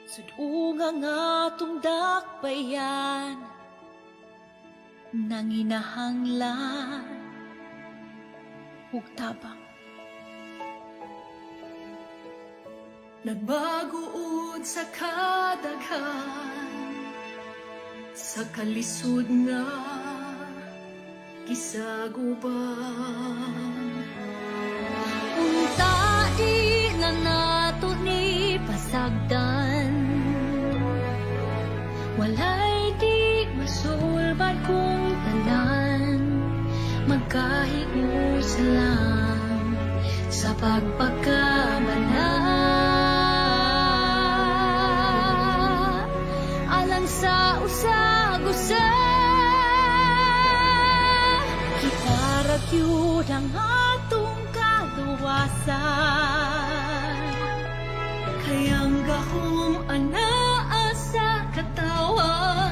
Sud-unga nga atong dakbayan, nanginahanglan ug tabang. Nagbaguod sa kadaghan, sa kalisod nga gisagupan. Unta di na nato ni pasagdan. Walay di masulbad kung tanan magkahiusa lang sa pagpagkamala alang sa usag-usa. Kita ra gyud ang atong kaluwasan. Kay ang gahom anaa sa katawhan.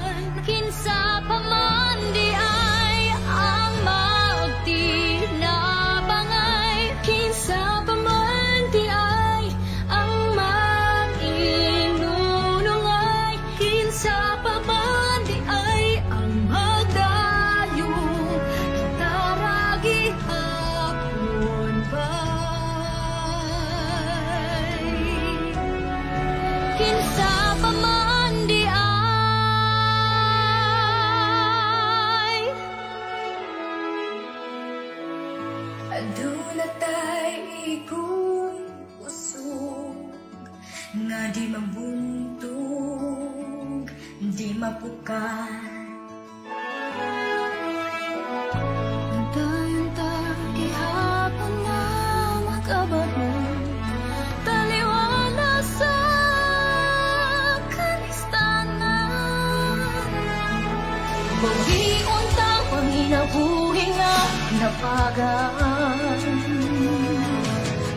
Kinsa pa man diay ang magtinabangay? Kinsa pa man diay ang mag-inunungay? Kinsa pa man diay ang magdayo? Kita ra gihapon bay. Kinsa pa man diay? Aduna tay igong kusog nga di mabuntog, di mapukat. Dayon ta gihapon nga makabago, taliwala sa kalistanan. Bawion ta panginabuhi nga napagaan.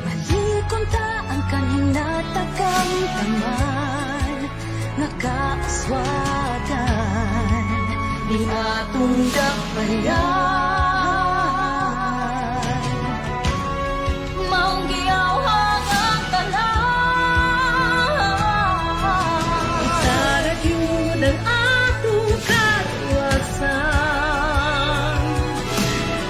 Balikon ta ang kahinatakamtaman nga kaaswatan ni atong dakbayan. Maong giyawhang ang tanan. Kita ra gyud ang atong kaluwasan.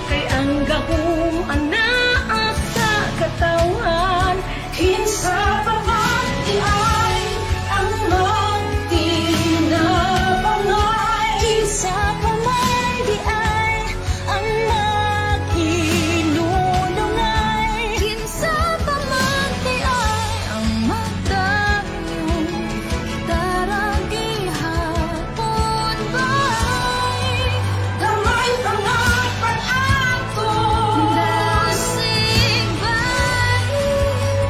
Kay ang gahom anaa sa katawhan. Kinsa pa man diay ang magtinabangay? Kinsa pa man diay ang mag-inunungay? Kinsa pa man diay ang magdayo? Kita ra gihapon bay. Gamay pa nga pag-ato. Dasig bay.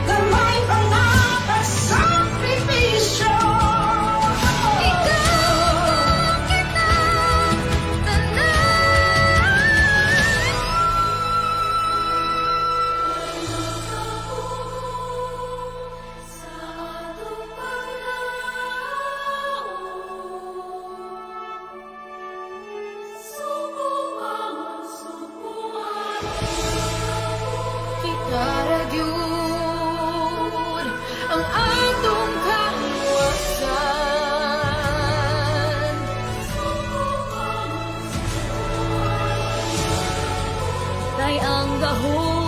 Gamay pa nga pagsakripisyo. Ikaw, kita, tanan. Sa atong paglaom, Suko ang sukuan. Kita ra gyud ang atong kaluwasan. Kay ang gahom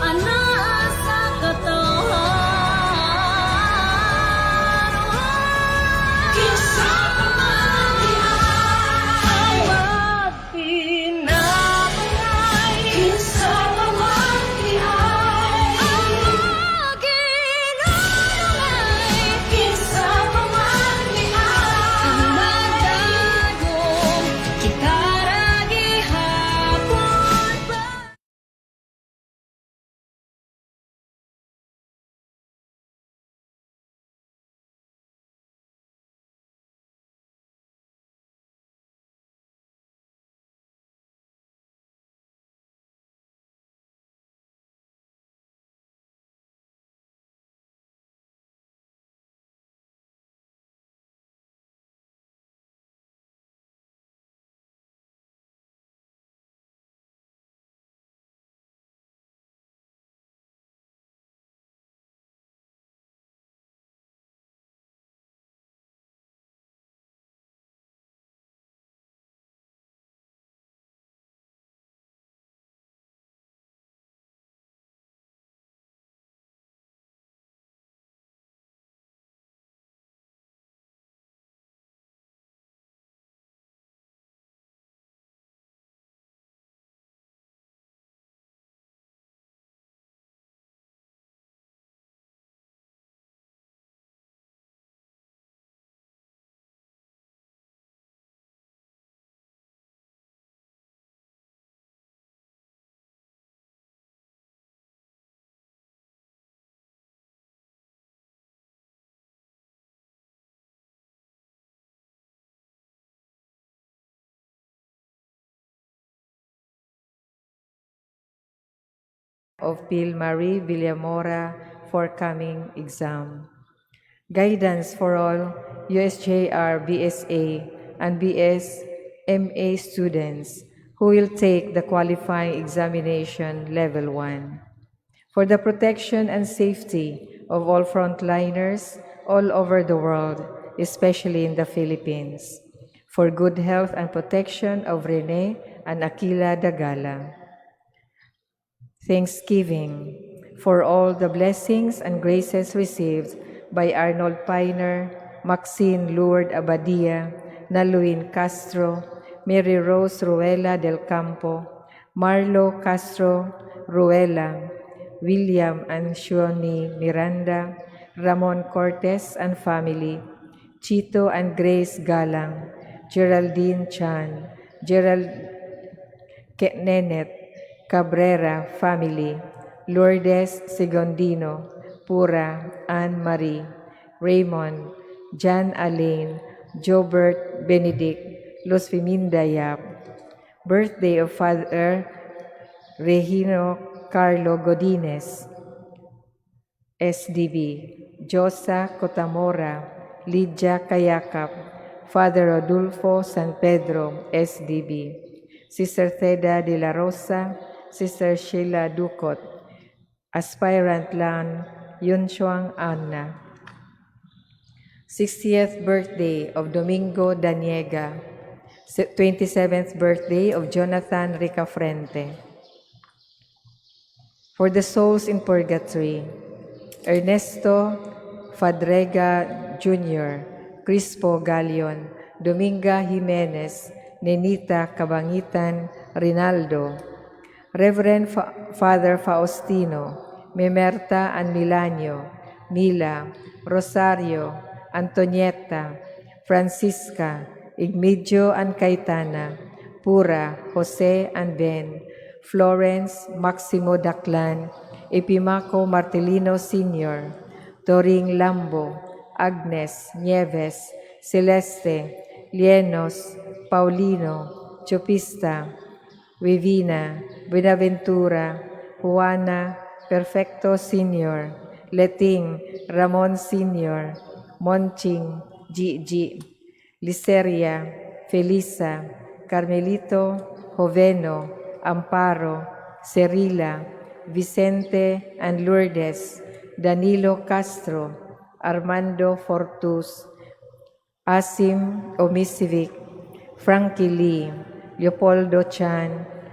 anaa sa katawhan. Kinsa pa man diay magtinabangay? Kinsa pa man diay Ang mag-inunungay? Kinsa pa man diay Ang magdagom? Kita ra gihapon bay. Of Phil Marie Villamora for coming exam. Guidance for all USJR, BSA, and BS MA students who will take the qualifying examination level 1. For the protection and safety of all frontliners all over the world, especially in the Philippines. For good health and protection of Rene and Aquila Dagala. Thanksgiving for all the blessings and graces received by Arnold Piner, Maxine Lourdes Abadia, Naluin Castro, Mary Rose Ruela del Campo, Marlo Castro Ruela, William and Shoni Miranda, Ramon Cortez and family, Chito and Grace Galang, Geraldine Chan, Gerald Nenet Cabrera family, Lourdes Segondino, Pura Anne Marie, Raymond, John Alain, Jobert Benedict, Los Feminda Yap. Birthday of Father Regino Carlo Godines, SDB, Josa Cotamora, Lydia Kayakap, Father Rodulfo San Pedro, SDB, Sister Theda de la Rosa, Sister Sheila Ducot, Aspirant Lan Yunchuang Anna. 60th birthday of Domingo Daniega, 27th birthday of Jonathan Ricafrente. For the souls in purgatory, Ernesto Fadrega Jr., Crispo Galion, Dominga Jimenez, Nenita Cabangitan, Rinaldo, Reverend Father Faustino, Memerta and Milanio, Mila, Rosario, Antonietta, Francisca, Igmidio and Caetana, Pura, Jose and Ben, Florence, Maximo Daclan, Epimaco Martelino Sr., Toring Lambo, Agnes, Nieves, Celeste, Lienos, Paulino, Chopista, Wivina, Buenaventura, Juana, Perfecto Sr., Leting, Ramon Sr., Monching, Gigi, Liceria, Felisa, Carmelito, Joveno, Amparo, Cerila, Vicente and Lourdes, Danilo Castro, Armando Fortus, Asim Omisevic, Frankie Lee, Leopoldo Chan,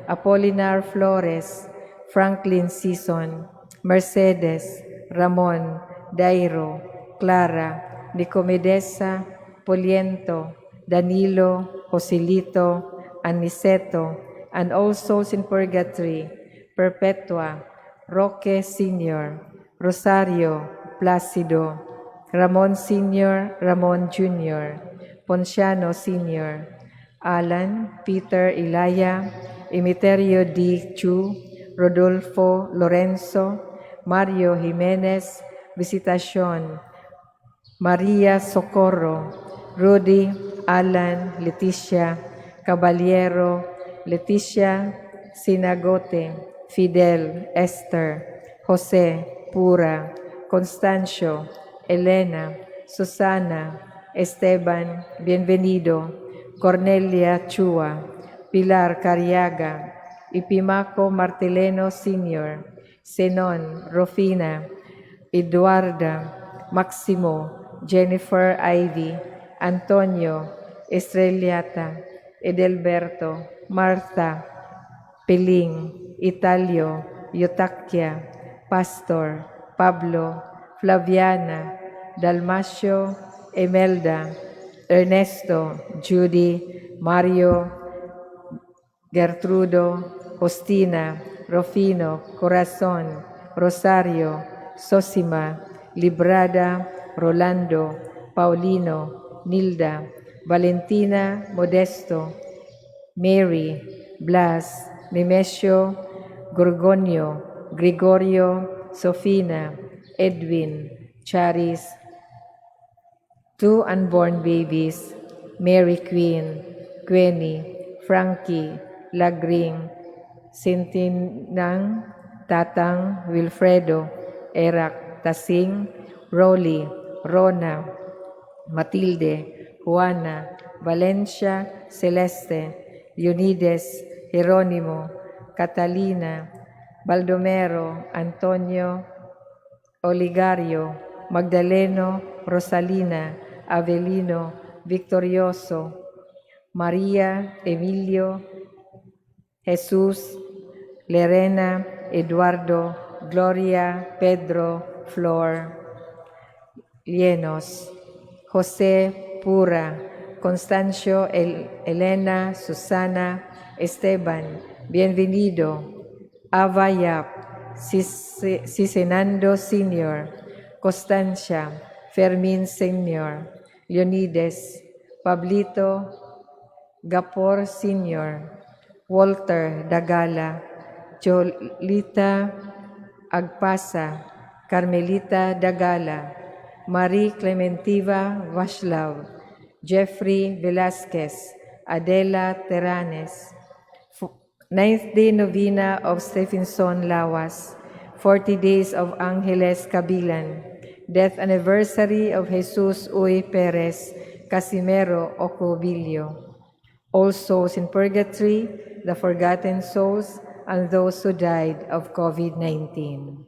Apolinar Flores, Franklin Sison, Mercedes, Ramon, Dairo, Clara, Nicomedesa, Poliento, Danilo, Joselito, Aniceto, and all souls in purgatory, Perpetua, Roque Sr., Rosario, Placido, Ramon Sr., Ramon Jr., Ponciano Sr., Alan, Peter Ilaya, Emiterio D. Chu, Rodolfo Lorenzo, Mario Jimenez, Visitacion, Maria Socorro, Rudy, Alan, Leticia, Caballero, Leticia, Sinagote, Fidel, Esther, Jose, Pura, Constancio, Elena, Susana, Esteban, Bienvenido, Cornelia Chua, Pilar Cariaga, Ipimaco Marteleno Sr., Zenon, Rufina, Eduarda, Maximo, Jennifer Ivy, Antonio, Estrellata, Edelberto, Martha, Piling, Italio, Yutakia, Pastor, Pablo, Flaviana, Dalmasio, Imelda, Ernesto, Judy, Mario, Gertrudo, Justina, Rufino, Corazon, Rosario, Sosima, Librada, Rolando, Paulino, Nilda, Valentina, Modesto, Mary, Blas, Nemesio, Gorgonio, Gregorio, Sofina, Edwin, Charis, two unborn babies, Mary Queen, Queenie, Frankie, Lagring, Sintinang, Tatang, Wilfredo, Erak, Tasing, Rolly, Rona, Matilde, Juana, Valencia, Celeste, Leonides, Jeronimo, Catalina, Baldomero, Antonio, Oligario, Magdaleno, Rosalina, Avelino, Victorioso, Maria, Emilio, Jesus, Lerena, Eduardo, Gloria, Pedro, Flor, Lienos, Jose Pura, Constancio, Elena, Susana, Esteban, Bienvenido, Avayap, Sisenando Sr., Constancia, Fermin Sr., Leonides, Pablito, Gapor Sr., Walter Dagala, Cholita Agpasa, Carmelita Dagala, Marie Clementiva Vashlav, Jeffrey Velasquez, Adela Terranes, Ninth Day Novena of Stephenson Lawas, 40 Days of Angeles Cabilan, Death Anniversary of Jesus Uy Perez, Casimero Ocobillo. All souls in purgatory, the forgotten souls, and those who died of COVID-19.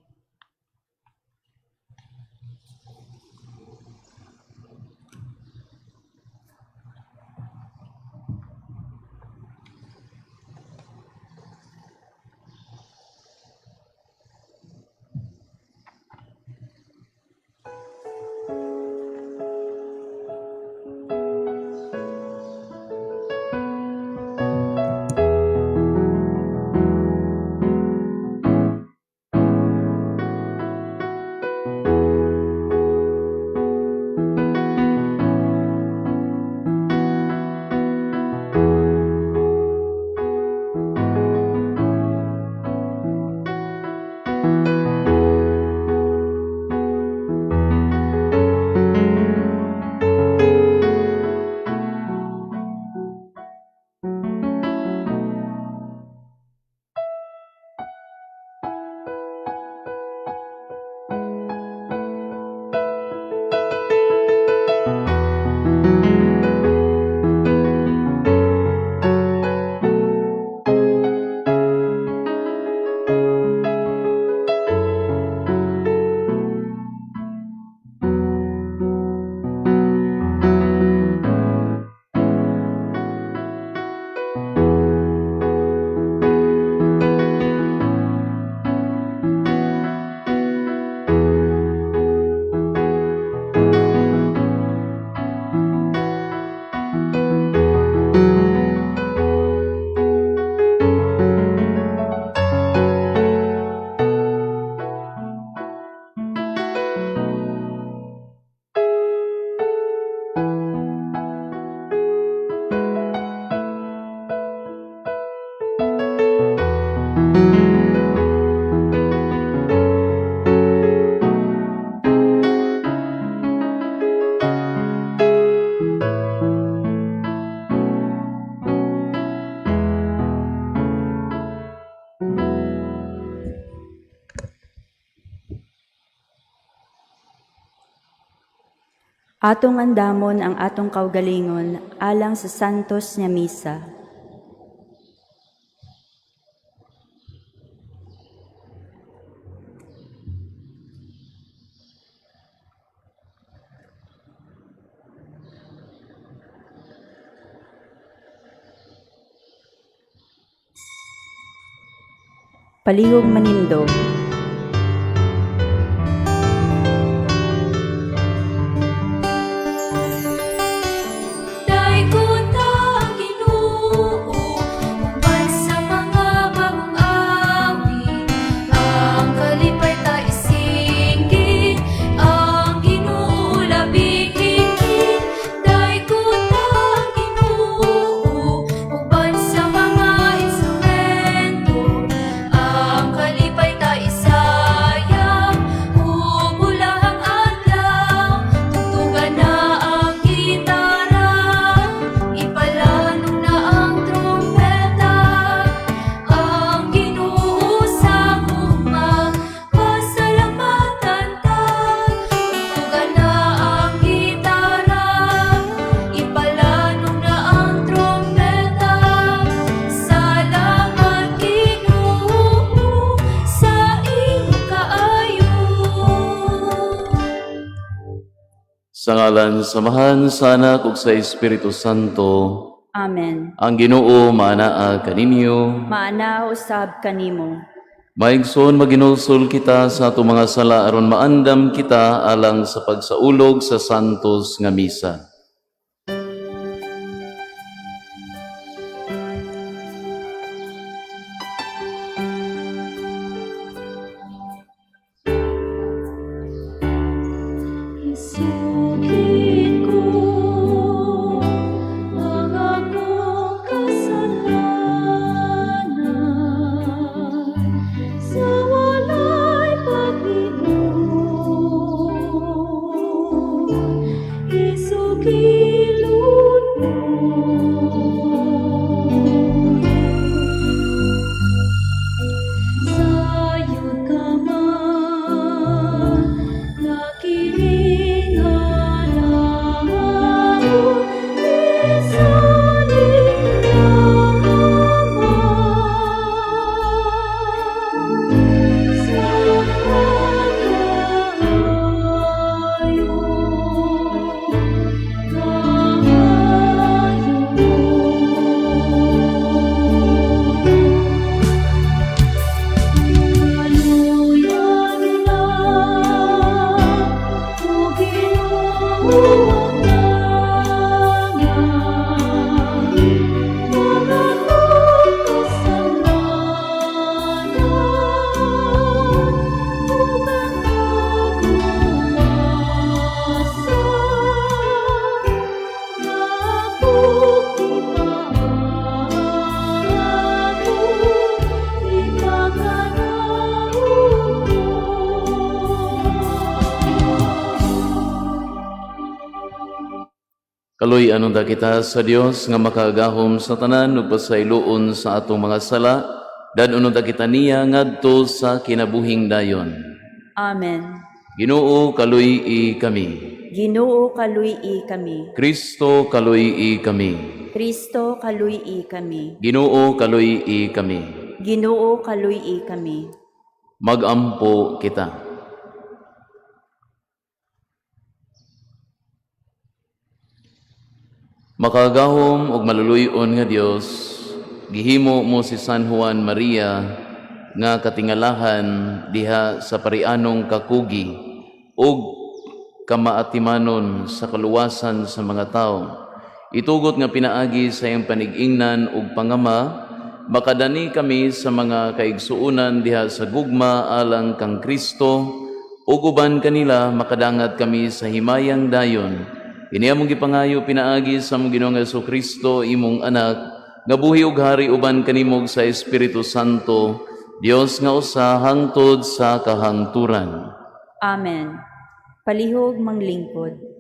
Atong andamon ang atong kaugalingon alang sa santos nga misa. Palihog manindog. Daygon ang Ginoo uban sa mga bagong awit, ang kalipay ta isinggit, ang Ginoo labing higit. Daygon ang Ginoo uban sa mga instrumento, ang kalipay ta. Sa ngalan sa Amahan, sa Anak ug sa Espiritu Santo. Amen. Ang Ginoo maanaa kaninyo. Maanaa usab kanimo. Maigsoon, maginulsol kita sa atong mga sala aron maandam kita alang sa pagsaulog sa santos nga misa. Isugid ko ang akong kasalanan sa walay paglingon. Isugilon mo. Sayod ka man, nga kining halangdon, isalig ka man sa pagkaayo, kaayo. Kaluyan na, O Ginoo, ang mga akong kasalanan ug ang kagluwasan nga akong gipaako, ipanganaw ko. Kaluy-an unta kita sa Dios nga makagahom sa tanan ug pasayloon sa atong mga sala, dad-on unta kita niya ngadto sa kinabuhing dayon. Amen. Ginoo, kaluy-i kami. Ginoo, kaluy-i kami. Kristo, kaluy-i kami. Kristo, kaluy-i kami. Ginoo, kaluy-i kami. Ginoo, kaluy-i kami. Magampo kita. Makagahom ug maluluy-on nga Dios, gihimo mo si San Juan Maria nga katingalahan diha sa parianong kakugi ug kamaatimanon sa kaluwasan sa mga tawo. Itugot nga pinaagi sa iyang panig-ingnan ug pangama, makadani kami sa mga kaigsuonan diha sa gugma alang kang Kristo, ug uban kanila makadangat kami sa himayang dayon. Kini among gipangayo pinaagi sa among Ginoong Kristo, imong anak, nga buhi ug hari uban kanimo ug sa Espiritu Santo, Dios nga usa hangtod sa kahangturan. Amen. Palihog manglingkod.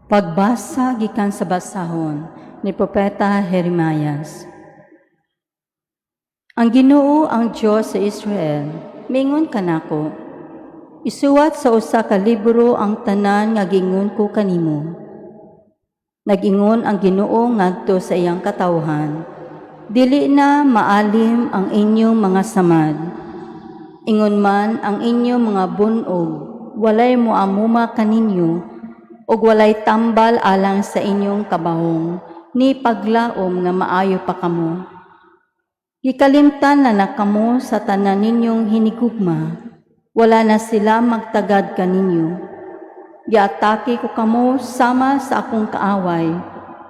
Pagbasa gikan sa basahon ni Propeta Jeremias. Ang Ginoo ang Dios sa Israel, mingon kanako. Isuwat sa usa ka libro ang tanan nga giingon ko kanimo. Nag-ingon ang Ginoo ngadto sa iyang katawhan. Dili na maalim ang inyong mga samad. Ingon man ang inyong mga bunog, walay moamuma kaninyo, ug walay tambal alang sa inyong kabahong, ni paglaom nga maayo pa kamo. Gikalimtan na na kamo sa tanan ninyong hinigugma, wala na sila magtagad kaninyo. Giatake ko kamo sama sa akong kaaway,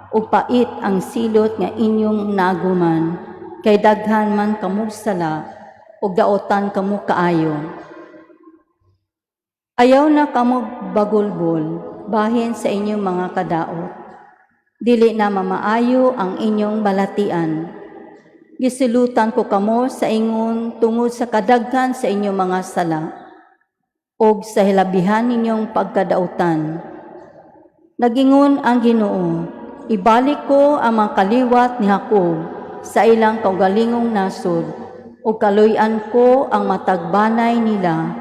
ug pait ang silot nga inyong naaguman, kay daghan man kamo sala, ug daotan kamo kaayo. Ayaw na kamo bagulbol, bahin sa inyong mga kadaot. Dili na mamaayo ang inyong balatian. Gisilutan ko kamo sa ingon tungod sa kadaghan sa inyong mga sala, og sa hilabihan ninyong pagkadautan. Nagingon ang Ginoo, ibalik ko ang mga kaliwat ni Jacob sa ilang kaugalingong nasod, ug kaluy-an ko ang matag banay nila.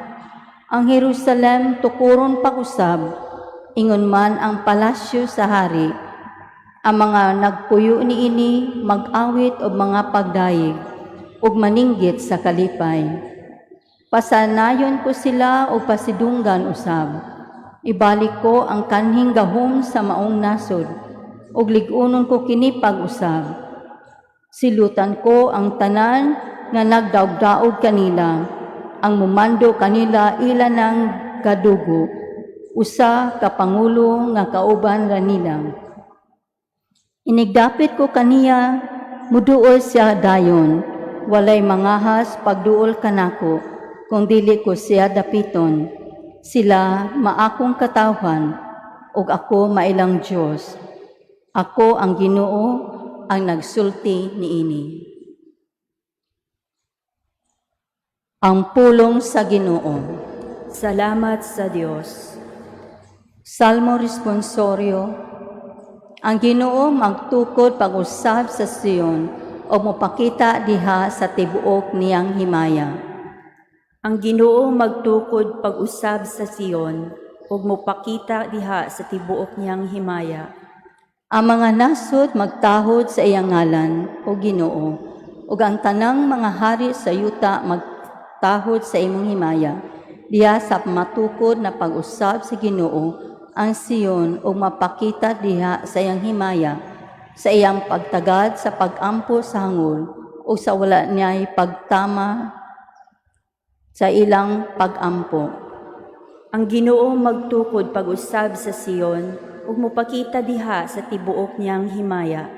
Ang Jerusalem tukuron pag-usab, Ingon man ang palasyo sa hari. Ang mga nagpuyo niini mag-awit og mga pagdayeg ug maninggit sa kalipay. Pasanayon ko sila o pasidunggan usab. Ibalik ko ang kanhing gahom sa maong nasod ug lig-unon ko kini pag-usab. Silutan ko ang tanan nga nagdaog-daog kanila, ang mumando kanila ila ng kadugo, usa ka pangulo nga kauban ra nila. Inigdapit ko kaniya, muduol siya dayon, walay mangahas pagduol kanako, kung dili ko siya dapiton. Sila maakong katawhan, ug ako mailang Dios. Ako ang Ginoo ang nagsulti niini. Ang pulong sa Ginoo. Salamat sa Dios. Salmo Responsorio. Ang Ginoo magtukod pag-usab sa Sion o mopakita diha sa tibuok niyang himaya. Ang Ginoo magtukod pag-usab sa Sion ug mopakita diha sa tibuok niyang himaya. Ang mga nasod magtahod sa iyang ngalan, o Ginoo, ug ang tanang mga hari sa yuta magtahod sa imong himaya. Diha sa matukod na pag-usab sa Ginoo ang Sion ug mapakita diha sa iyang himaya, sa iyang pagtagad sa pagampo sa hangol ug sa wala niya'y pagtama sa ilang pagampo. Ang Ginoo magtukod pag-usab sa Sion ug mopakita diha sa tibuok niyang himaya.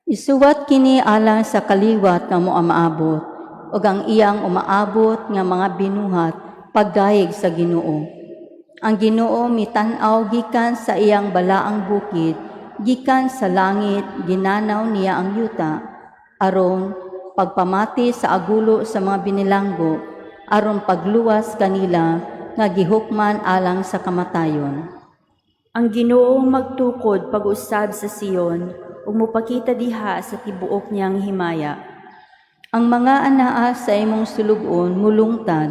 Isuwat kini alang sa kaliwat nga moamaabot ug ang iyang umaabot nga mga binuhat pagdayeg sa Ginoo. Ang Ginoo mitan-aw gikan sa iyang balaang bukid, gikan sa langit ginanaw niya ang yuta aron pagpamati sa agulo sa mga binilanggo, aron pagluwas kanila nga gihukman alang sa kamatayon. Ang Ginoo magtukod pag-usab sa Sion ug mopakita diha sa tibuok niyang himaya. Ang mga anaa sa imong sulug-on mulungtad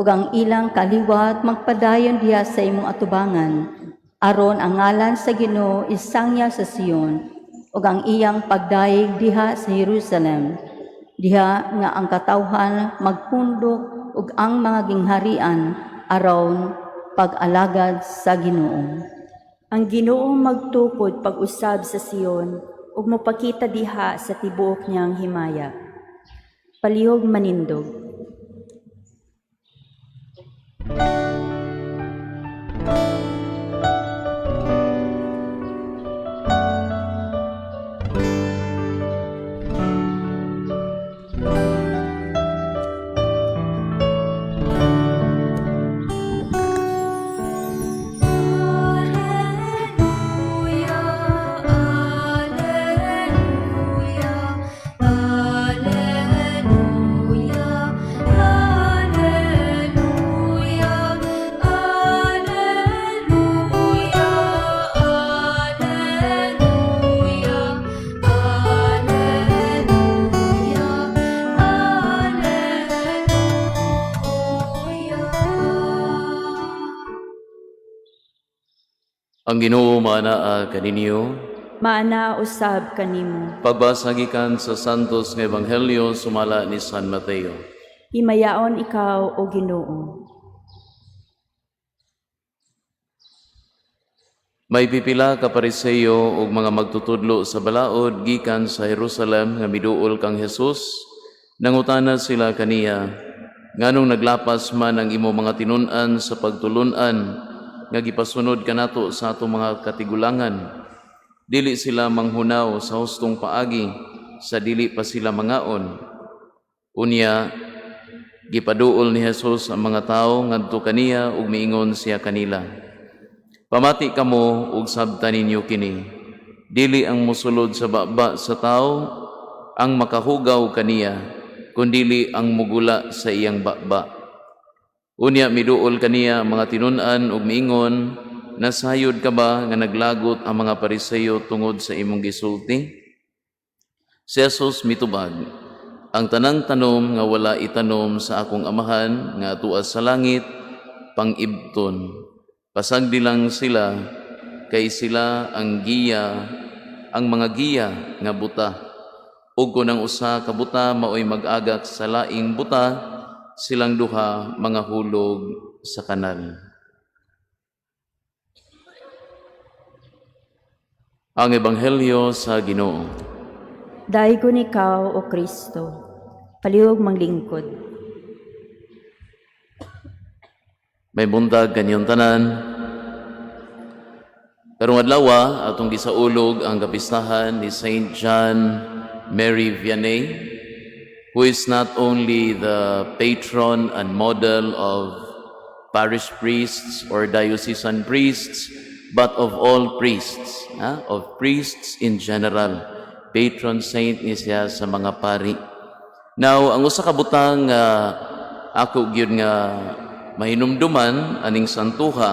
ug ang ilang kaliwat magpadayon diha sa imong atubangan, aron ang ngalan sa Ginoo isangyaw sa Sion ug ang iyang pagdayeg diha sa Jerusalem, diha nga ang katawhan magpundok ug ang mga gingharian aron pag-alagad sa Ginoo. Ang Ginoo magtukod pag-usab sa Sion ug mopakita diha sa tibuok niyang himaya. Palihog manindog. Alleluia, Alleluia, Alleluia, Alleluia, Alleluia, Alleluia, Alleluia, Alleluia. Ang Ginoo maanaa kaninyo. Maana usab kanimo. Pagbasa gikan sa Santos nga Ebanghelyo sumala ni San Mateo. Himayaon ikaw, o Ginoo. May pipila ka Pariseo ug mga magtutudlo sa balaod gikan sa Jerusalem nga miduol kang Jesus. Nangutana sila kaniya, nganong naglapas man ang imo mga tinun-an sa pagtulun-an nga gipasunod kanato sa atong mga katigulangan? Dili sila manghunaw sa hustong paagi sa dili pa sila mangaon. Unya, gipaduol ni Jesus ang mga tawo ngadto kaniya ug miingon siya kanila. Pamati kamo ug sabta ninyo kini. Dili ang mosulod sa baba sa tawo ang makahugaw kaniya, kundili ang mugula sa iyang baba. Unya miduol kaniya ang mga tinun-an ug miingon, nasayod ka ba nga naglagot ang mga Pariseo tungod sa imong gisulti? Si Jesus mitubag, ang tanang tanom nga wala itanom sa akong amahan nga atua sa langit, pangibton. Pasagdi lang sila kay sila ang giya, ang mga giya nga buta. Ug kun ang usa ka buta maoy mag-agak sa laing buta, silang duha mangahulog sa kanal. Ang Ebanghelyo sa Ginoo. Daygon ikaw, O Kristo. Palihog manglingkod. May buntag kanyang tanan. Karong adlaw atong gisaulog ang kapistahan ni Saint John Mary Vianney, who is not only the patron and model of parish priests or diocesan priests, but of all priests, of priests in general. Patron saint ni siya sa mga pari. Now, ang usa ka butang nga ako gyud nga mahinumduman aning santuha,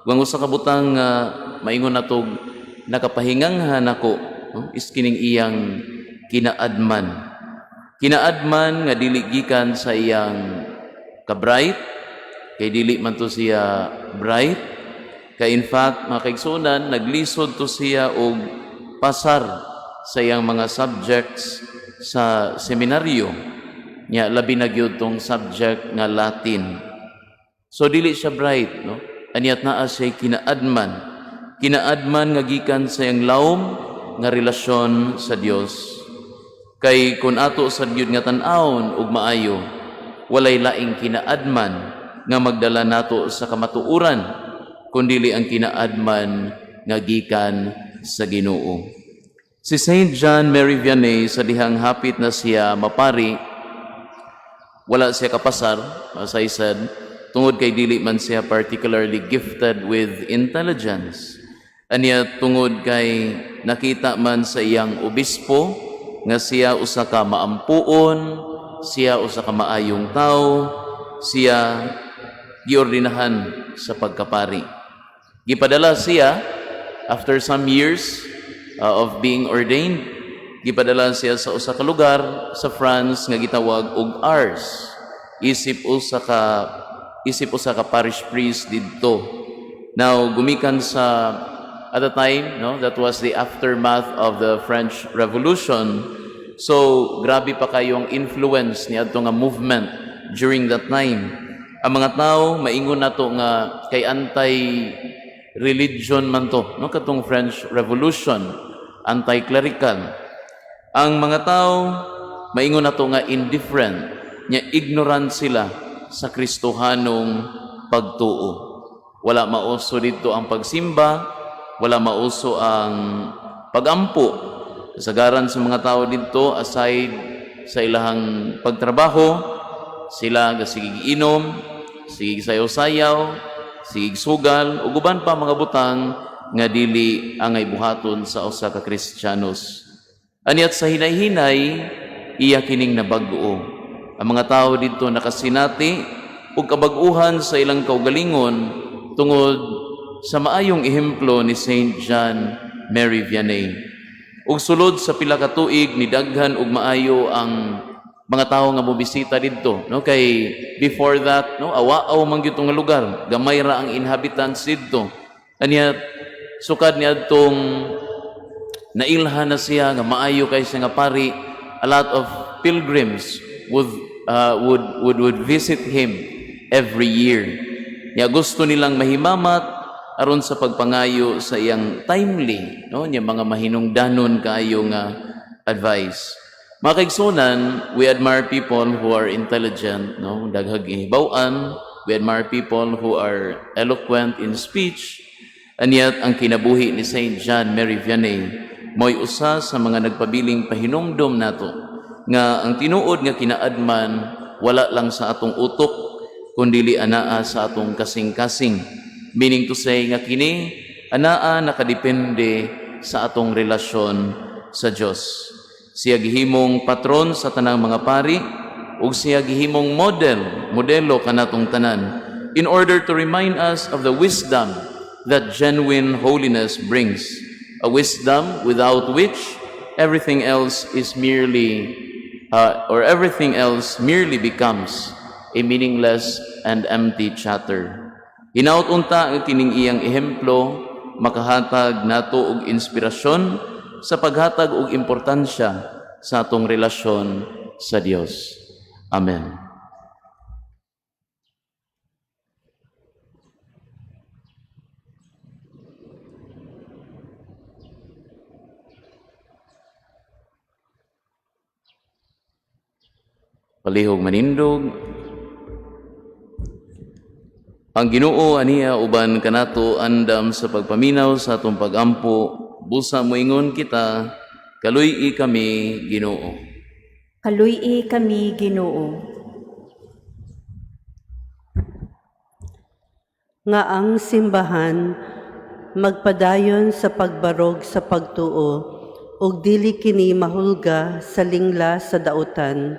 ug ang usa ka butang nga maingon natog nakapahinganghan nako, no, is kining iyang kinaadman. Kinaadman nga dili gikan sa iyang ka-bright, kay dili man to siya bright, kay in fact, mga kaigsuonan, naglisod to siya og pasar sa iyang mga subjects sa seminaryo. Nya labi na gyud tong subject nga Latin. So dili siya bright, no? Aniat naa siya kinaadman. Kinaadman nga gikan sa iyang lawom nga relasyon sa Dios. Kay kun ato sa gyud nga tan-awon ug maayo, walay laing kinaadman nga magdala nato sa kamatuoran kundili ang kinaadman nga gikan sa Ginoo. Si Saint John Mary Vianney, sa dihang hapit na siya mapari, wala siya kapasar, as I said, tungod kay dili man siya particularly gifted with intelligence. Aniya tungod kay nakita man sa iyang obispo nga siya usa ka maampuon, siya usa ka maayong tawo, siya giordinahan sa pagkapari. Gipadala siya after some years of being ordained, gipadala siya sa usa ka lugar sa France nga gitawag og Ars. Isip usa ka parish priest didto. Now, gumikan sa at the time, no, that was the aftermath of the French Revolution. So, grabe pa kayong influence ni adto nga movement during that time. Ang mga tao maingon nato nga kay anti religion man to, no, katong French Revolution, anti-clerical. Ang mga tao maingon nato nga indifferent, nya ignorant sila sa Kristohanong pagtuo. Wala mauso dito ang pagsimba, wala mauso ang pagampo. Kasagaran sa mga tao dito, aside sa ilahang pagtrabaho, sila gasigig inom, sigig sayaw-sayaw, sigig sugal, ug uban pa mga butang nga dili angay buhaton sa usa ka Kristiyanos. Aniat sa hinay-hinay, iya kining nabag-o. Ang mga tao dito nakasinati ug kabag-uhan sa ilang kaugalingon tungod sa maayong ehemplo ni Saint John Mary Vianney. Ug sulod sa pila ka tuig, nidaghan og maayo ang mga tawo nga mobisita didto, no, kay before that, no, awa-aw man gyud nga lugar, gamay ra ang inhabitants didto. Anya sukad niadtong nailhan na siya nga maayo kay siya nga pari, a lot of pilgrims would visit him every year. Nya gusto nilang mahimamat aron sa pagpangayo sa iyang timely, no, nya mga mahinungdanon kaayo nga advice. Mga kaigsuonan, we admire people who are intelligent, no, daghag hibaw-an. We admire people who are eloquent in speech. And yet, ang kinabuhi ni Saint John Mary Vianney mo'y usa sa mga nagpabiling pahinumdom nato nga ang tinuod nga kinaadman wala lang sa atong utok kundili anaa sa atong kasing-kasing. Meaning to say nga kini anaa nakadepende sa atong relasyon sa Dios. Siya gihimong patron sa tanang mga pari ug siya gihimong modelo kanatong tanan in order to remind us of the wisdom that genuine holiness brings. A wisdom without which everything else is merely or everything else merely becomes a meaningless and empty chatter. Hinaut unta nga kining iyang ehemplo makahatag nato og inspirasyon sa paghatag og importansya sa atong relasyon sa Dios. Amen. Palihog manindog. Ang Ginoo aniya uban kanato andam sa pagpaminaw sa atong pagampo, busa moingon kita, kaluy-i kami Ginoo. Kaluy-i kami, Ginoo. Nga ang simbahan magpadayon sa pagbarog sa pagtuo ug dili kini mahulga sa lingla sa dautan.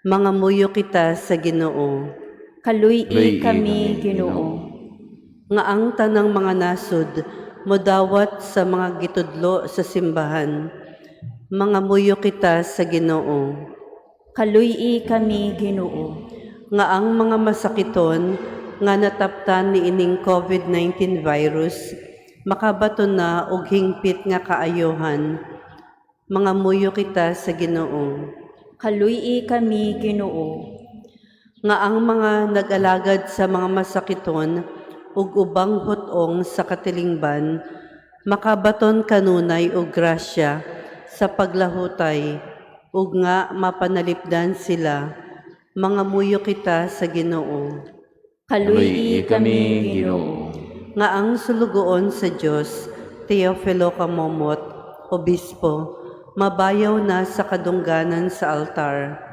Mangamuyo kita sa Ginoo. Kaluy-i Kaluy-i kami, kami, Ginoo. Nga ang tanang mga nasod modawat sa mga gitudlo sa simbahan. Mangamuyo kita sa Ginoo. Kaluy-i kami, Ginoo. Nga ang mga masakiton nga nataptan niining COVID-19 virus makabaton na og hingpit nga kaayohan. Mangamuyo kita sa Ginoo. Kaluy-i kami, Ginoo. Nga ang mga nag-alagad sa mga masakiton ug ubang hutong sa katilingban makabaton kanunay og grasya sa paglahutay ug nga mapanalipdan sila. Mangamuyo kita sa Ginoo. Kaluy-i kami, Ginoo. Nga ang sulugoon sa Dios, Teofilo Camomot, Obispo, mabayaw na sa kadungganan sa altar.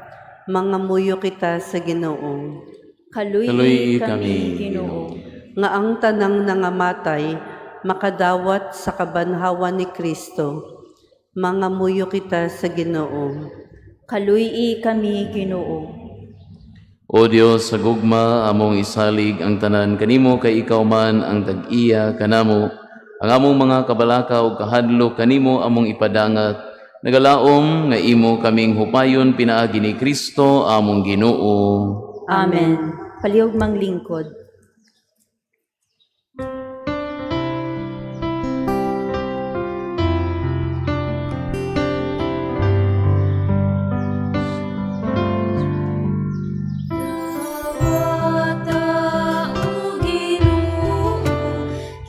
Mangamuyo kita sa Ginoo. Kaluy-i Kaluy-i kami, kami, Ginoo. Nga ang tanang nangamatay makadawat sa kabanhawan ni Kristo. Mangamuyo kita sa Ginoo. Kaluy-i kami, Ginoo. O Dios, sa gugma among isalig ang tanan kanimo kay ikaw man ang tag-iya kanamo. Ang among mga kabalaka ug kahadlok kanimo among ipadangat. Nagalaom nga imo kaming hupayon pinaagi ni Kristo among Ginoo. Amen. Palihog manglingkod. Dawata o Ginoo,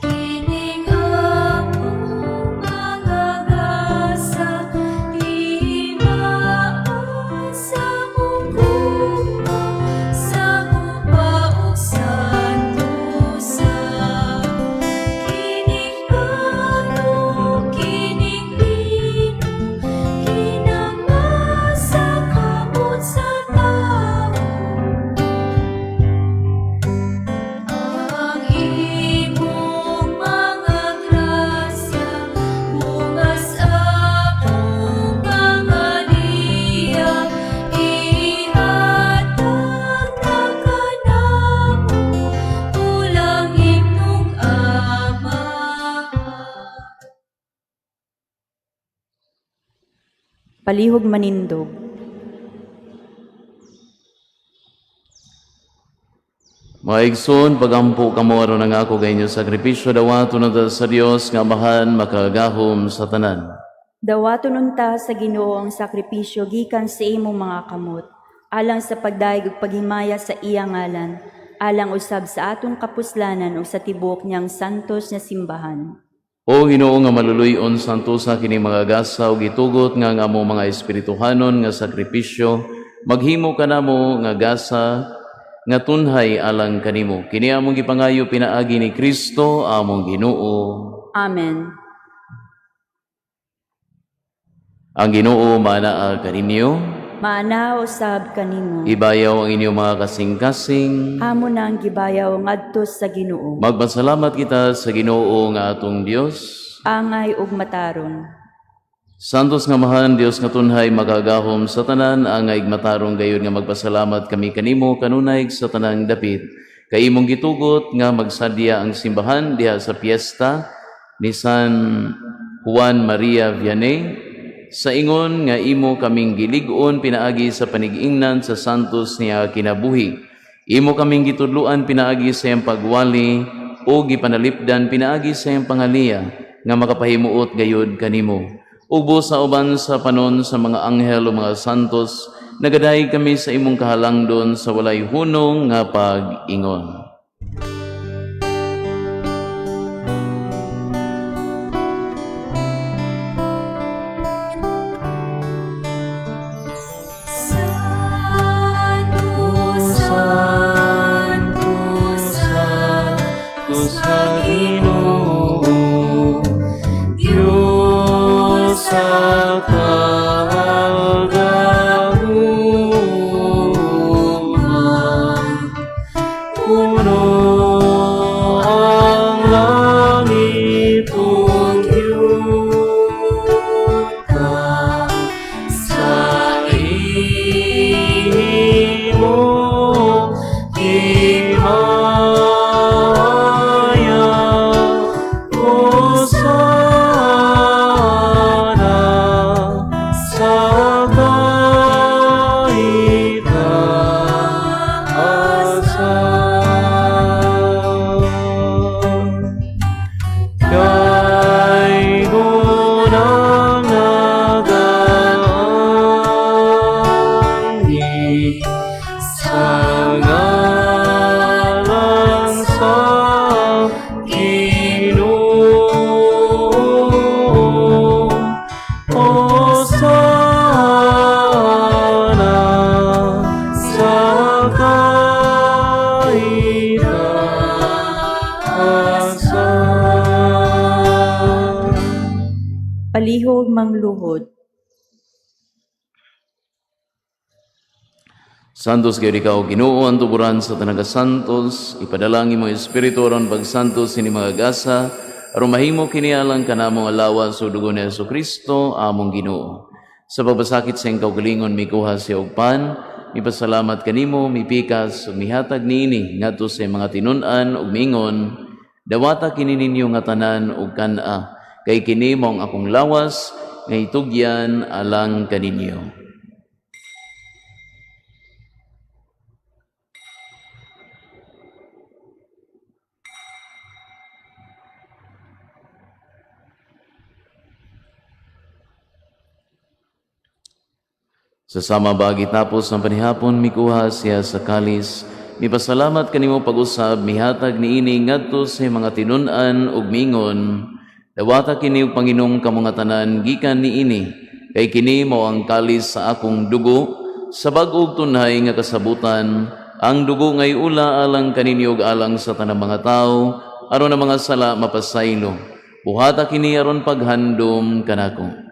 kining among mga gasa, timaa sa among gugma, sa ug santusa. Kining pano, kining lino, kinamasa kamot sa tawo. Ang imong mga grasya, bungas akong mga liya, ihatag na kanamo, ulang imong Ama. Palihog manindog. Mga igsoon, pagampo kamo aron ang ako kay inyong sakripisyo dawaton na sa Dios nga Amahan makagahom sa tanan. Dawaton unta sa Ginoo ang sakripisyo gikan sa imong mga kamot, alang sa pagdayeg ug paghimaya sa iyang ngalan, alang usab sa atong kapuslanan ug sa tibuok niyang santos nga simbahan. O Ginoo nga maluluy-on santusa kini mga gasa ug gitugot nga ang among mga espirituhanon nga sakripisyo maghimo kanamo nga gasa nga tunhay alang kanimo. Kini among gipangayo pinaagi ni Kristo among Ginoo. Amen. Ang Ginoo manaa kaninyo. Maana usab kanimo. Ibayaw ang inyong mga kasing-kasing. Amo na ang gibayaw ngadto sa Ginoo. Magpasalamat kita sa Ginoo nga atong Dios. Angay ug matarong. Santos nga mahan Dios nga tunhay makagahom sa tanan angay matarong gayon nga magpasalamat kami kanimo kanunay sa tanang dapit kay imong gitugot nga magsadya ang simbahan diha sa piyesta ni San Juan Maria Vianney sa ingon nga imo kaming gilig-on pinaagi sa panigingnan sa santos niya kinabuhi. Imo kaming gitudluan pinaagi sa iyang pagwali o gipanalipdan pinaagi sa iyang pangaliya nga makapahimuot gayud kanimo. Ug busa uban sa panon sa mga anghel o mga santos, nagadayeg kami sa imong kahalangdon sa walay hunong nga pag-ingon. Santo, Santo, Santo sa Ginoo, Diyos sa kagahuma. Puno ang langit ug yuta sa imong himaya. Hosana sa kaitaasan. Kay gunang nagaanhi sa ngalan sa Ginoo. Hosana sa kaitaasan. Palihog mangluhod. Santos kayo ikaw, Ginoo, ang tuburan sa tanang santos, ipadalangin mo Espiritu aron pagsantos sini mga gasa, aron mahimo kini alang kanamong alawa sa dugo ni Hesus Kristo, among Ginoo. Sa pagbasakit sa iyang kaugalingon, mikuha siya og pan, mipasalamat kanimo, mipikas, ug mihatag niini ngadto sa iyang mga tinun-an ug miingon, dawata kini ninyo nga tanan ug kan-a, kay kini mao ang akong lawas nga itugyan alang kaninyo. Sa sama bagi tapos ng panihapon, mikuha siya sa kalis. Mipasalamat kanimo pag-usab, mihatag niini ngadto sa mga tinun-an ug mingon. Dawata kini og panginom kamo nga tanan gikan niini, kay kini mao ang kalis sa akong dugo sa bag-og tunhay nga kasabutan. Ang dugo ngay ula alang kaninyo ug alang sa tanang mga tawo aron ang mga sala mapasaylo. Buhata kini aron paghandom kanako.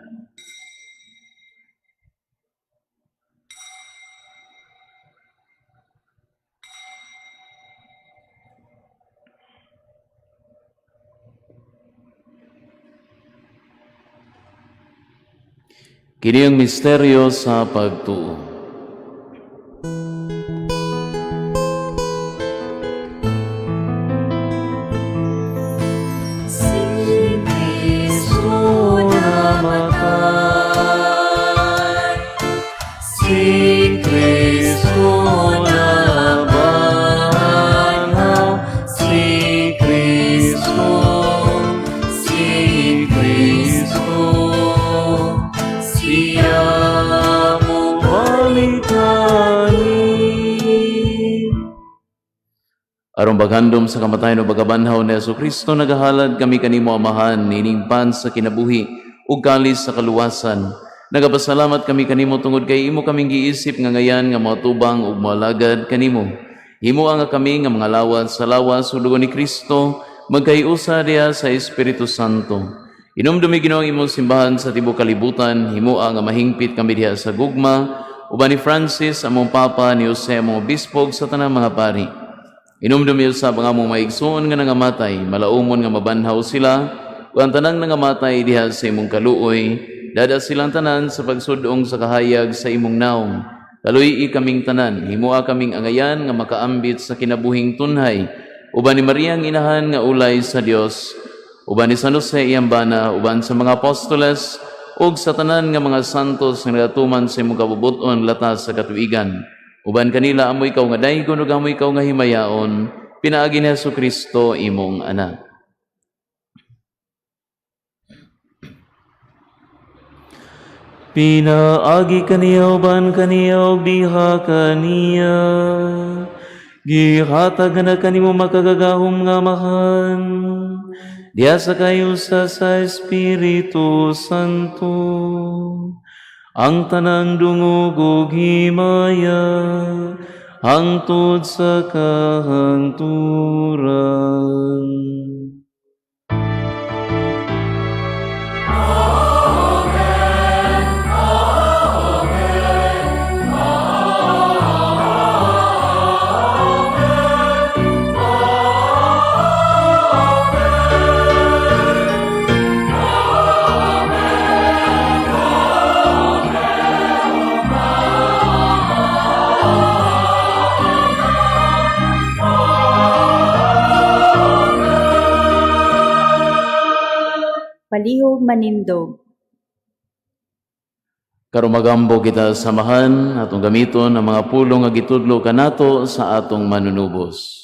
Kini ang misteryo sa pagtuo. Si Kristo namatay, Si Kristo nabanhaw, si Kristo, si Kristo, siya mobalik kanin. Aron paghandom sa kamatayon o pagkabanhaw ni Hesus Kristo, nagahalad kami kanimo Amahan, nining pan sa kinabuhi ug kalis sa kaluwasan. Nagapasalamat kami kanimo tungod kay imo kaming giisip nga ngayan nga moatubang ug moalagad kanimo. Himoa nga kami nga mga lawas sa lawas ug dugo ni Kristo, magkahiusa diha sa Espiritu Santo. Inumdumi Ginoo ang imong simbahan sa tibuok kalibutan, himoa nga mahingpit kami diha sa gugma, uban ni Francis among Papa, ni Jose among Obispo ug sa tanang mga pari. Inumdumi usab ang among maigsoon nga nangamatay, malaumon nga mabanhaw sila, ug ang tanang nangamatay diha sa imong kaluoy, dada silang tanan sa pagsudong sa kahayag sa imong naong. Kaluy kaming tanan, himoa kaming angayan nga makaambit sa kinabuhing tunhay, uban ni Maria ang inahan nga ulay sa Dios, uban ni San Jose iyang bana, uban sa mga apostoles, ug sa tanan nga mga santos nga nagatuman sa imong kabubut-on latas sa katuigan. Uban kanila amo ikaw nga daygon ug amo ikaw nga himayaon, pinaagi ni Hesukristo imong anak. Pinaagi kaniya, uban kaniya ug diha kaniya, gihatag na kanimo makagagahom nga Amahan diha sa kayusa sa Espiritu Santo ang tanang dungog ug himaya hangtod sa kahangturan. Palihog manindog. Karon magambo kita, samahan atong gamiton ang mga pulong nga gitudlo kanato sa atong manunubos.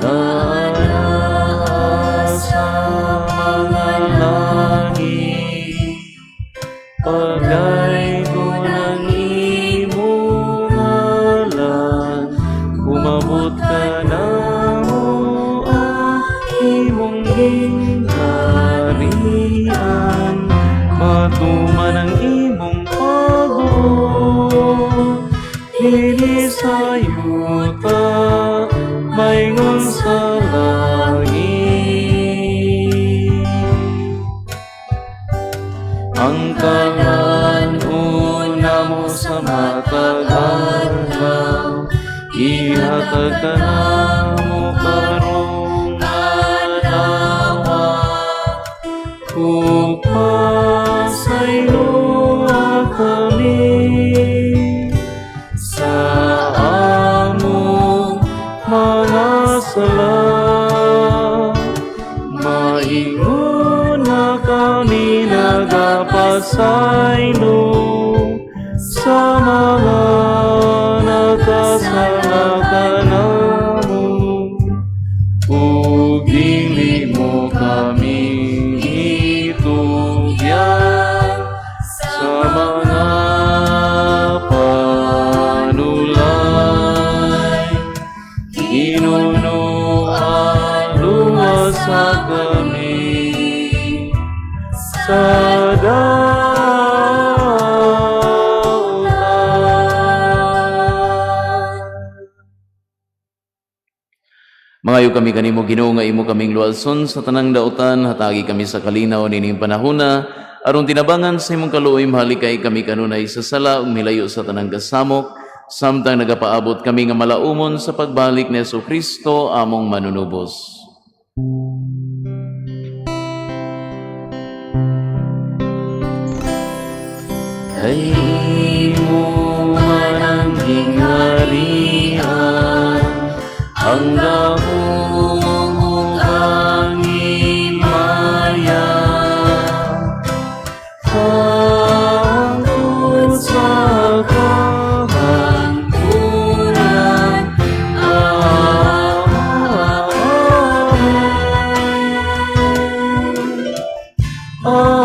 Nga sa mga langit, pagdaygon ang imong ngalan, umabot kanamo ang imong gingharian, matuman ang imong pagbuot dinhi sa yuta maingon sa langit. Ang kalan-on namo sa matag adlaw, ihatag kanamo karong adlaw. Ug pasayloa kami sa among mga sala, maingon na kami nagapasaylo sa mga nakasala kanamo, ug dili mo kami itugyan sa mga panulay. Hinunoa, luwasa kami sa dautan. Mangayo kami kanimo, Ginoo, nga imo kaming luwason sa tanang dautan, hatagi kami sa kalinaw nining panahona aron tinabangan sa imong kaluoy mahalikay kami kanunay sa sala ug milayo sa tanang kasamok samtang nagapaabot kami nga malaumon sa pagbalik ni Kristo among manunubos. Kay imo man ang gingharian, ang gahom ug ang himaya, hangtod sa kahangturan. Amen. Amen.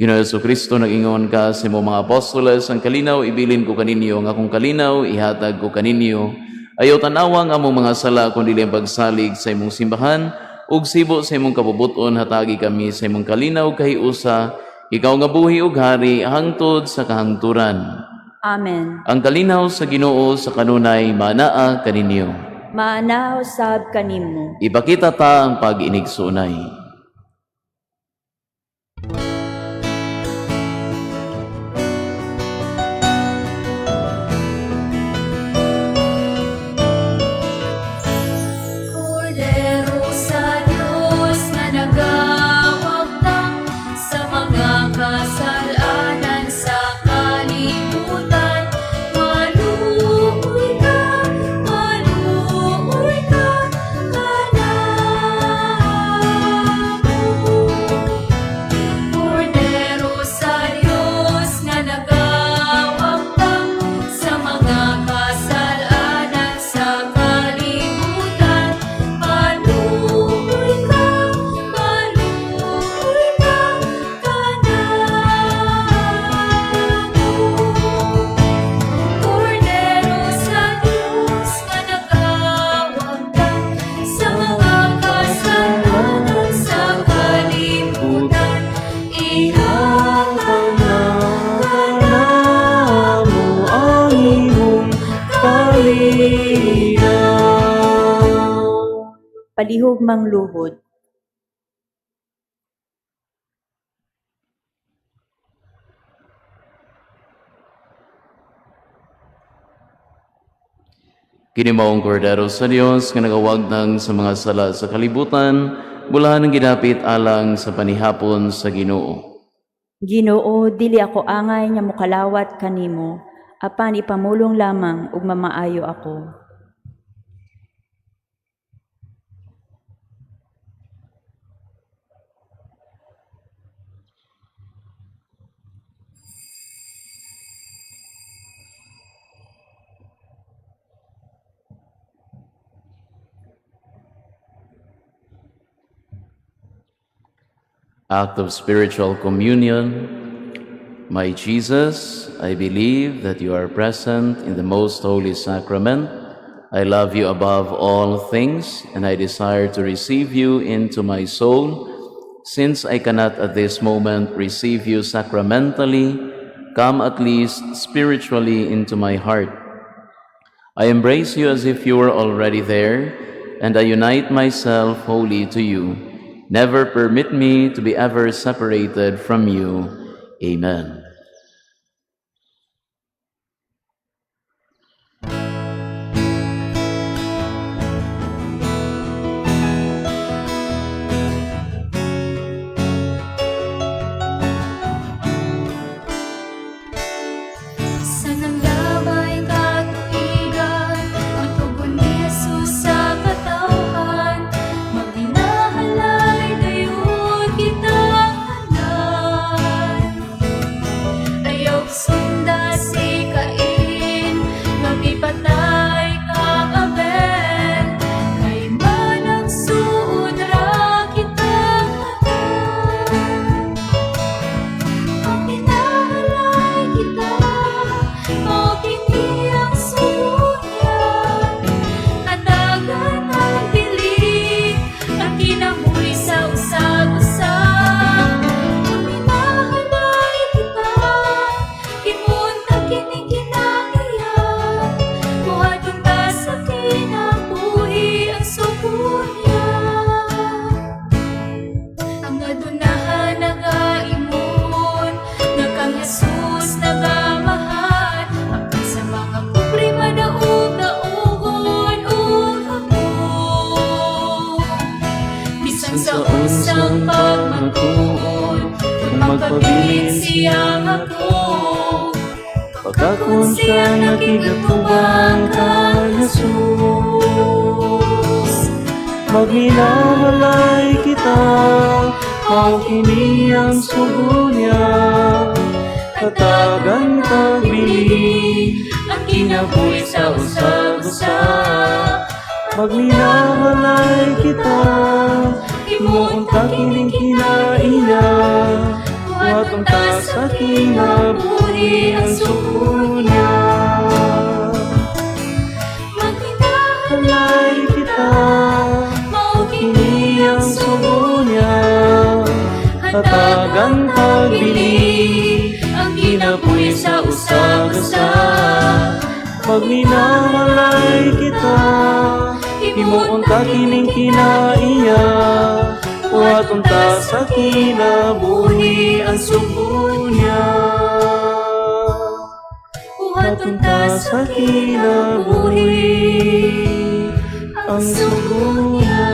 Ginoo Kristo, nag-ingon ka sa imong mga apostoles, "Ang kalinaw ibilin ko kaninyo, ang akong kalinaw ihatag ko kaninyo. Ayaw tanawa ang among mga sala kundi ang pagsalig sa imong simbahan, ug sibo sa imong kabubuton hatagi kami sa imong kalinaw kahiusa, ikaw nga buhi ug hari hangtod sa kahangturan." Amen. Ang kalinaw sa Ginoo sa kanunay manaa kaninyo. Maanaa usab kanimo. Ipakita ta ang pag-inigsuonay. Kordero sa Diyos nga nagawagtang sa mga kasalanan sa kalibutan, maluoy Palihog mangluhod. Kini mao ang Kordero sa Dios nga nagawagtang sa mga sala sa kalibutan, bulahan ang gidapit alang sa panihapon sa Ginoo. Ginoo, dili ako angay nga mokalawat kanimo, apan ipamulong lamang ug mamaayo ako. Act of spiritual communion. My Jesus, I believe that you are present in the most holy sacrament. I love you above all things, and I desire to receive you into my soul. Since I cannot at this moment receive you sacramentally, come at least spiritually into my heart. I embrace you as if you were already there, and I unite myself wholly to you. Never permit me to be ever separated from you. Amen. Sa naglabayng katuigan, ang tugon ni Jesus sa katawhan, magbinahalay dayon kitang tanan. Ayaw sunda si Cain, magipatay kang Abel, kay managsuod ra kitang tanan. Magminahalay kita, mao kini ang sugo niya. Hatagan ang bili, ang kinabuhi sa usag-usa. Magminahalay kita, himuon ta kining kinaiya. Buhaton ta sa kinabuhi ang sugo niya. Ang adunahan nagaingon nga kang Jesus nagamahal apan sa mga pobre madaog-daugon ug hapon. Bisan sa unsang pagmatuod, kung magpabilin siya nga ako, Pagkakon siya nakigatubang kang Jesus. Magminahalay kita, mao kini ang sugo niya. Hatagan pagbili, ang kinabuhi sa usag-usa. Magminahalay kita, himuon ta kining kinaiya. Buhaton ta sa kinabuhi ang sugo niya. Magminahalay Halay kita, mao kini kini ang sugo niya. Hatagan pagbili, ang kinabuhi sa usag-usa. Magminahalay kita, himuon ta kining kinaiya. Buhaton ta sa kinabuhi ang sugo niya. Buhaton Buhaton ta sa kinabuhi ang sugo niya.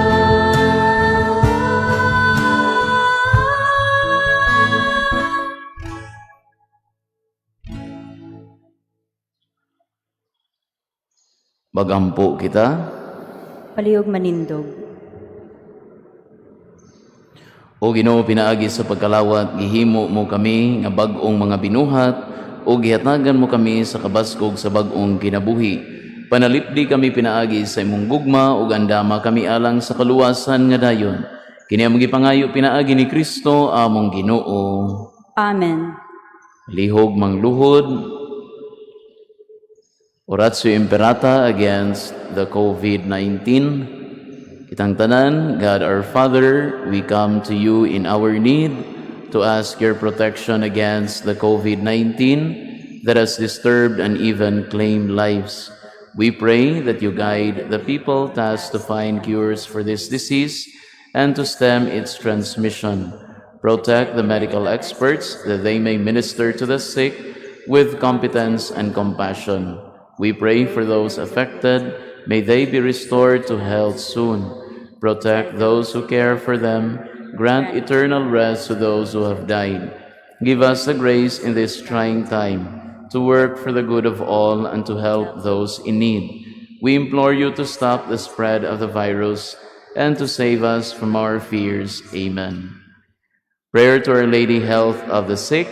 Magampo kita. Palihog manindog. O Ginoo, pinaagi sa pagkalawat, gihimo mo kami nga bag-ong mga binuhat o gihatagan mo kami sa kabaskog sa bag-ong kinabuhi. Panalipdi kami pinaagi sa imong gugma ug andama kami alang sa kaluwasan nga dayon. Kini among gipangayo pinaagi ni Kristo among Ginoo. Amen. Lihog mangluhod. Oratio Imperata against the COVID-19. Kitang tanan, God our Father, we come to you in our need to ask your protection against the COVID-19 that has disturbed and even claimed lives. We pray that you guide the people tasked to find cures for this disease and to stem its transmission. Protect the medical experts that they may minister to the sick with competence and compassion. We pray for those affected. May they be restored to health soon. Protect those who care for them. Grant eternal rest to those who have died. Give us the grace in this trying time to work for the good of all and to help those in need. We implore you to stop the spread of the virus and to save us from our fears. Amen. Prayer to Our Lady, Health of the Sick.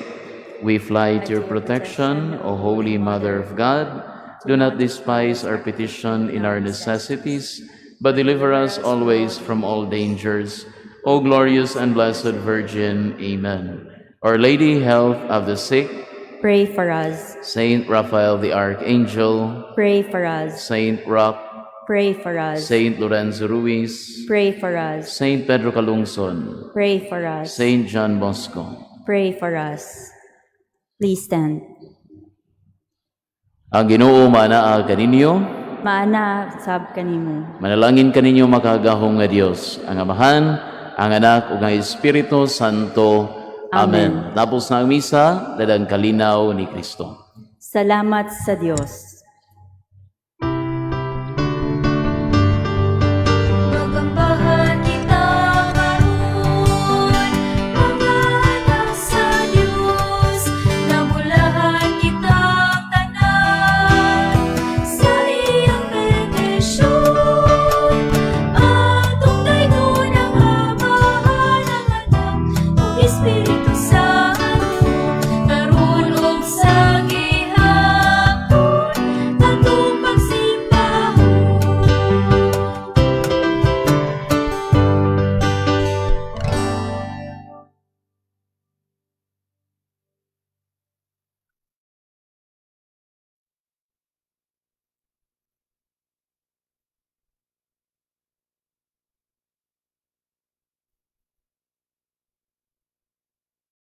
We fly to your protection, O Holy Mother of God. Do not despise our petition in our necessities, but deliver us always from all dangers. O glorious and blessed Virgin. Amen. Our Lady, Health of the Sick, Pray for us. Saint Raphael the Archangel, Pray for us. Saint Roch, Pray for us. Saint Lorenzo Ruiz, Pray for us. Saint Pedro Calungsod, Pray for us. Saint John Bosco. Pray for us. Please stand. Ang Ginoo maanaa kaninyo. Maana sab kanimo. Manalangin kaninyo makagagahom nga Dios, ang Amahan, ang Anak ug ang Espiritu Santo. Amen. Tapos na ang misa, daghang kalinaw ni Kristo. Salamat sa Dios.